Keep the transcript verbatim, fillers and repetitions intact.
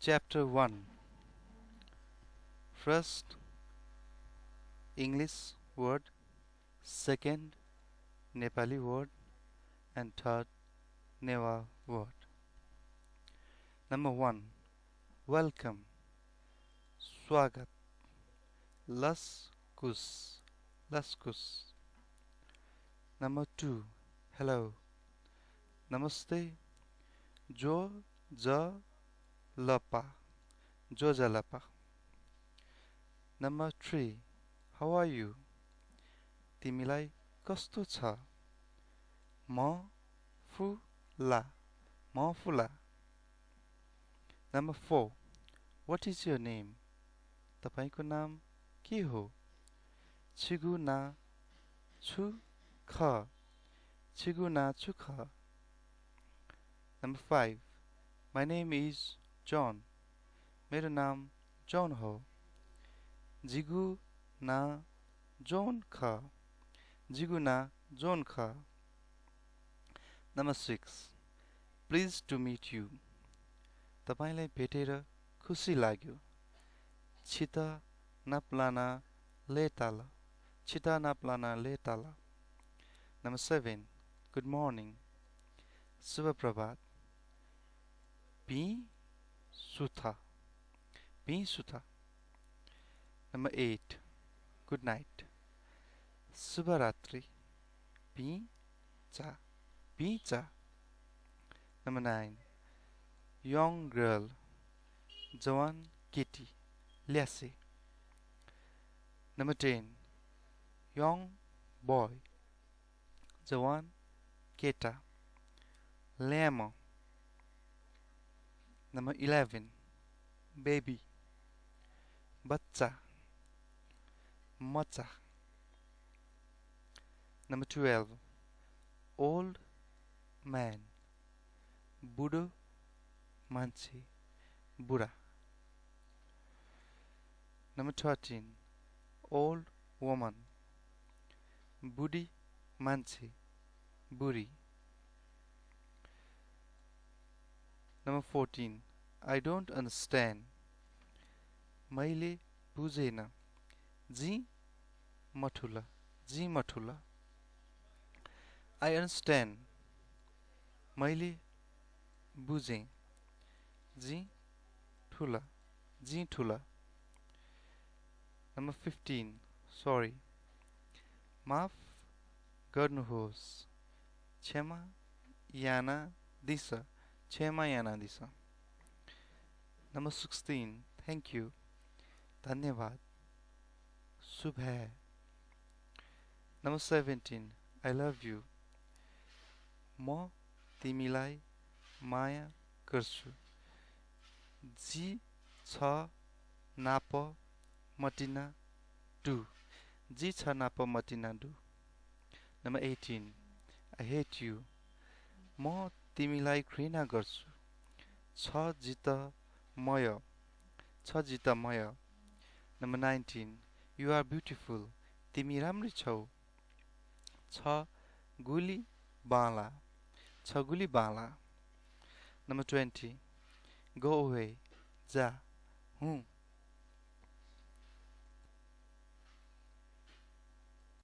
Chapter one. First, English word. Second, Nepali word. And third, Newa word. Number one, welcome. स्वागत। लसकुस। लसकुस। Number two, hello. नमस्ते। ज्वजलपा। ज्वजलपा। Number three, how are you? तिमीलाई कस्तो छ? मफुला। मफुला। Number four, what is your name? तपाईंको नाम के हो? छिगु नां छु खः? छिगु नां छु खः? Number five, my name is John. मेरो नाम जन हो। जिगु नां जन खः। जिगु नां जन खः। Number six, pleased to meet you. तपाईंलाई भेटेर खुसी लाग्यो। छित नापलाना लय्ताल। छित नापलाना लय्ताल। Number seven, good morning. शुभ प्रभात। भिंसुथ। भिंसुथ। Number eight, good night. शुभरात्रि। भिंचा। भिंचा। Number nine, young girl. जवान केटी। ल्यासे। Number ten, young boy. जवान केटा। ल्याय्म्ह। Number eleven, baby. बच्चा। मचा। Number twelve, old man. बुढो मान्छे। बुढा। Number thirteen, old woman. बुढी मान्छे। बुढी। Number fourteen, I don't understand. मैले बुझेन। जिं मथुल। जिं मथुल। I understand. मैले बुझें। जिं थुल। जिं थुल। Number fifteen, sorry. माफ गर्नुहोस्। क्षमा यानादिसँ। क्षमा यानादिसँ। Number sixteen, thank you. धन्यवाद। सुभाय्। Number seventeen, I love you. म तिमीलाई माया गर्छु। जि छ नाप मतिना दु। जि छ नाप मतिना दु। Number eighteen, I hate you. म तिमीलाई घृणा गर्छु। छ जित मय। छ जित मय। Number nineteen, you are beautiful. तिमी राम्री छौ। छ गुलि बांला। छ गुलि Bangla. Number twenty, go away. जा। हुँ।